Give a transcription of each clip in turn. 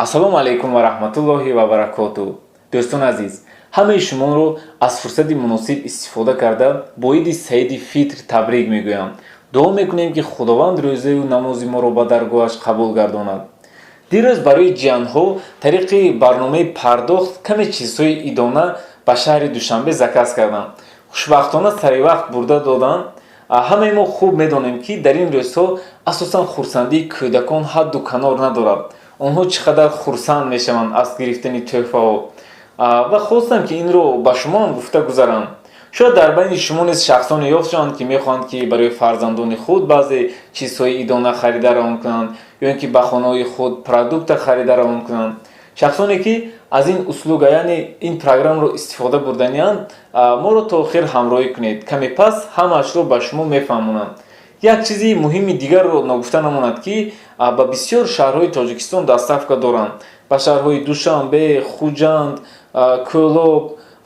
Ассалому алайкум ва раҳматуллоҳи ва баракоту. Дӯстони азиз, ҳамаи шуморо аз фурсати муносиб истифода карда, бо иди Саиди Фитр табрик мегӯям. Дуо мекунем, ки Худованд рӯзаю намози моро ба даргоҳаш қабул гардонад. Дирӯз барои ҷиянҳо тариқи барномаи пардохт каме чизҳои идона ба шаҳри Душанбе заказ кардам. Хушбахтона, саривақт бурда доданд. Ҳамаи мо хуб медонем, ки дар ин рӯзҳо асосан хурсандии кӯдакон ҳадду канор надорад. Онҳо чӣ қадар хурсанд мешаванд аз гирифтани тӯҳфаҳо. Ва хостам, ки инро ба шумо ҳам гуфта гузарам. Шояд дар байни шумо низ шахсоне ёфт шаванд, ки мехоҳанд, ки барои фарзандони худ баъзе чизҳои идона харида равон кунанд ё ин ки ба хонаҳои худ продукта харида равон кунанд. Шахсоне, ки аз ин услуга, яъне ин программаро истифода бурданианд, моро то охир ҳамроҳӣ кунед. Каме пас ҳамаашро ба шумо мефаҳмонам. Як чизи муҳими дигарро ногуфта намонад, ки ба бисёр шаҳрҳои Тоҷикистон доставка доранд: ба шаҳрҳои Душанбе, Хуҷанд, Кӯлоб,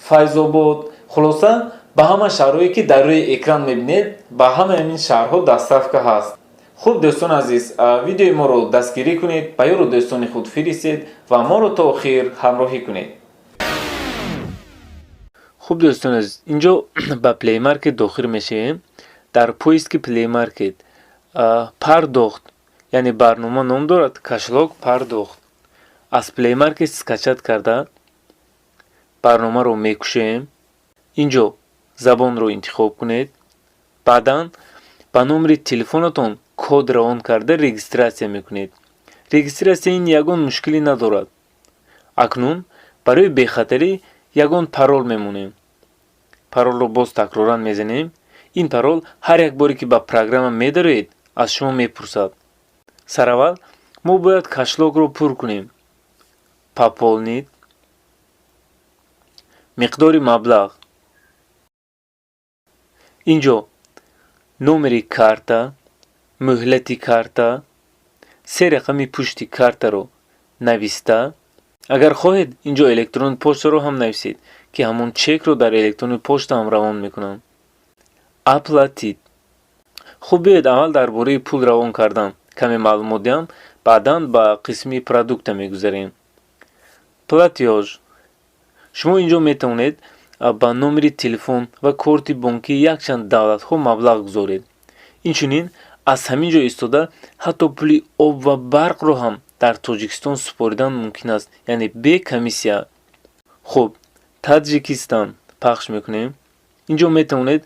Файзобод, хулоса, ба ҳама шаҳрҳое, ки дар рӯи экран мебинед, ба ҳамаи ин шаҳрҳо доставка ҳаст. Хуб, дӯстони азиз, видеои моро дастгирӣ кунед, ба ёру дӯстони худ фиристед ва моро то охир ҳамроҳӣ кунед. Хуб, дӯстони азиз, инҷо ба Play Market дохил мешавем. Дар поиски Play Market пардохт, яъне барнома ном дорад «Кошелёк пардохт». Аз Play Market скачать карда, барномаро мекушоем. Инҷо забонро интихоб кунед. Баъдан ба номери телефонатон код равон карда, регистрация мекунед. Регистрация ин ягон мушкилӣ надорад. Акнун барои бехатарӣ ягон парол мемонем. Паролро боз такроран мезанем. Ин парол ҳар як боре, ки ба программа медароед, аз шумо мепурсад. Сараввал мо бояд кошелёкро пур кунем. Пополнить, миқдори маблағ, инҷо номери карта, муҳлати карта, се рақами пушти картаро нависта, агар хоҳед, инҷо электронный почтаро ҳам нависед, ки ҳамон чекро дар электронный почта ҳам равон мекунам. Оплатить. Хуб, биёед, аввал дар бораи пул равон кардан каме маълумот диҳам, баъдан ба қисми продукта мегузарем. Платёж. Шумо инҷо метавонед ба номери телефон ва корти бонкии якчанд давлатҳо маблағ гузоред. Инчунин аз ҳамин ҷо истода ҳатто пули об ва барқро ҳам дар Тоҷикистон супоридан мумкин аст, яъне бе комиссия. Хуб, Таджикистан пахш мекунем. Инҷо метавонед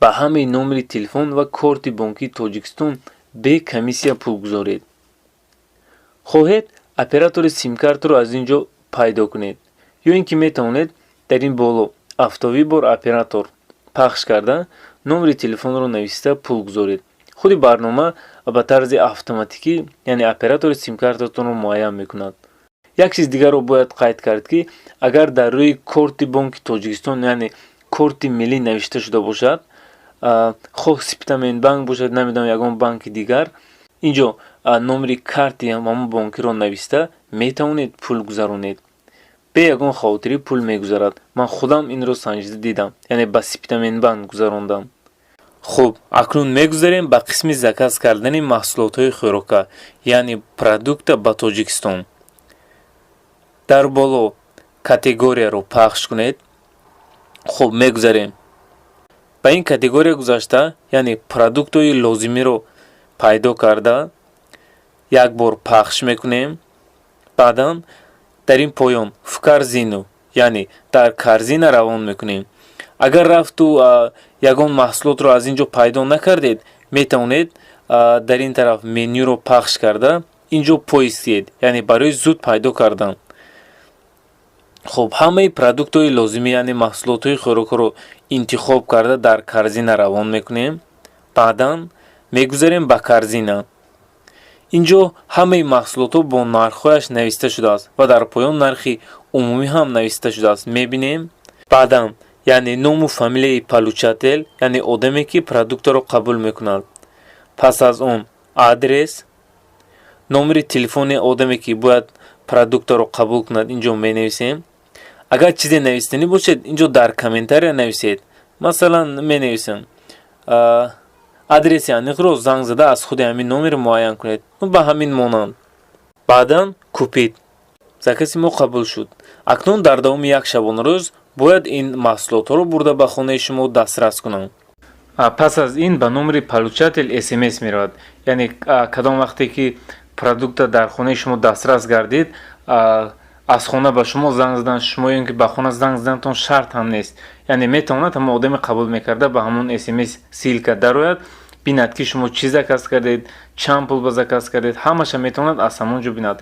ба ҳамаи номери телефон ва корти бонкии Тоҷикистон бе комиссия пул гузоред. Хоҳед, оператори симкартаро аз ин ҷо пайдо кунед ё ин ки метавонед дар ин боло «Автовыбор оператор» пахш карда, номери телефонро нависта, пул гузоред. Худи барнома ба тарзи автоматикӣ, яъне оператори симкартатонро муайян мекунад. Як чиз дигарро бояд қайд кард, ки агар дар рӯи корти бонки Тоҷикистон, яъне корти миллӣ навишта шуда бошад, хоҳ Сипитаменбанк бошад, намедонам, ягон банки дигар, инҷо номери карти ҳамон бонкиро нависта метавонед пул гузаронед. Бе ягон хавотирӣ пул мегузарад. Ман худам инро санҷида дидам, яъне ба Сипитаменбанк гузарондам. Хуб, акнун мегузарем ба қисми заказ кардани маҳсулотҳои хӯрока, яъне продукта ба Тоҷикистон. Дар боло категорияро пахш кунед. Хуб, мегузарем ба ин категория. Гузашта, яъне продуктҳои лозимиро пайдо карда, як бор пахш мекунем. Баъдан дар ин поён «В корзину», яъне дар корзина равон мекунем. Агар рафту ягон маҳсулотро аз ин ҷо пайдо накардед, метавонед дар ин тараф менюро пахш карда, ин ҷо поиск диҳед, яъне барои зуд пайдо кардан. Хуб, ҳамаи продуктҳои лозимӣ, яъне маҳсулотҳои хӯрокҳоро интихоб карда, дар корзина равон мекунем. Баъдан мегузарем ба корзина. Ин ҷо ҳамаи маҳсулотҳо бо нархҳояш нависта шудааст ва дар поён нархи умумӣ ҳам нависта шудааст, мебинем. Баъдан, яъне ному фамилияи получатель, яъне одаме, ки продуктаро қабул мекунад. Пас аз он адрес, номери телефони одаме, ки бояд продуктаро қабул кунад, ин ҷо менависем. Агар чизе навистанӣ бошед, ин ҷо дар комментария нависед. Масалан, менависам: адреси аниқро занг зада аз худи ҳамин номер муайян кунед, ба ҳамин монанд. Баъдан «Купить». Закази мо қабул шуд. Акнун дар давоми як шабонарӯз бояд ин маҳсулотҳоро бурда ба хонаи шумо дастрас кунам. Пас аз ин ба номери получатель СМС меравад, яъне кадом вақте ки продукта дар хонаи шумо дастрас гардид, аз хона ба шумо занг задан, шумо ё ин ки ба хона занг заданатон шарт ҳам нест. Яъне метавонад ҳамон одами қабул мекарда ба ҳамон СМС ссылка дарояд, бинад, ки шумо чӣ заказ кардед, чанд пул ба заказ кардед, ҳамаша метавонад аз ҳамон ҷо бинад.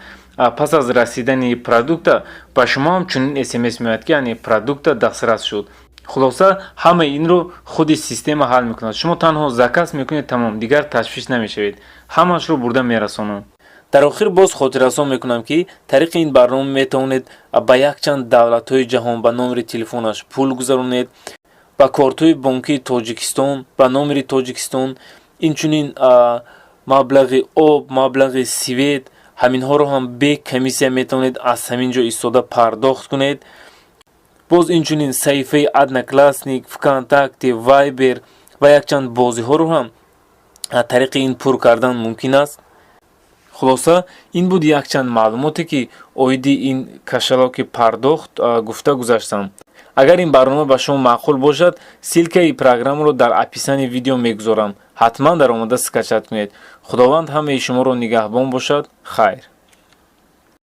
Пас аз расидани продукта ба шумо ҳам чунин СМС меояд, ки яъне продукта дастрас шуд. Хулоса, ҳамаи инро худи система ҳал мекунад. Шумо танҳо заказ мекунед, тамом, дигар ташвиш намешавед, ҳамаашро бурда мерасонам. Дар охир боз хотиррасон мекунам, ки тариқи ин барнома метавонед ба якчанд давлатҳои ҷаҳон ба номери телефонаш пул гузаронед, ба кортҳои бонкии Тоҷикистон, ба номери Тоҷикистон, инчунин маблағи об, маблағи свет, ҳаминҳоро ҳам бе комиссия метавонед аз ҳамин ҷо истода пардохт кунед. Боз инчунин саҳифаи Одноклассник, ВКонтакте, Вайбер ва якчанд бозиҳоро ҳам тариқи ин пур кардан мумкин аст. Хулоса, ин буд якчанд маълумоте, ки оиди ин кошелёки пардохт гуфта гузаштам. Агар ин барнома ба шумо маъқул бошад, ссылкаи программаро дар описании видео мегузорам, ҳатман дар омада скачать кунед. Худованд ҳамаи шуморо нигаҳбон бошад. Хайр.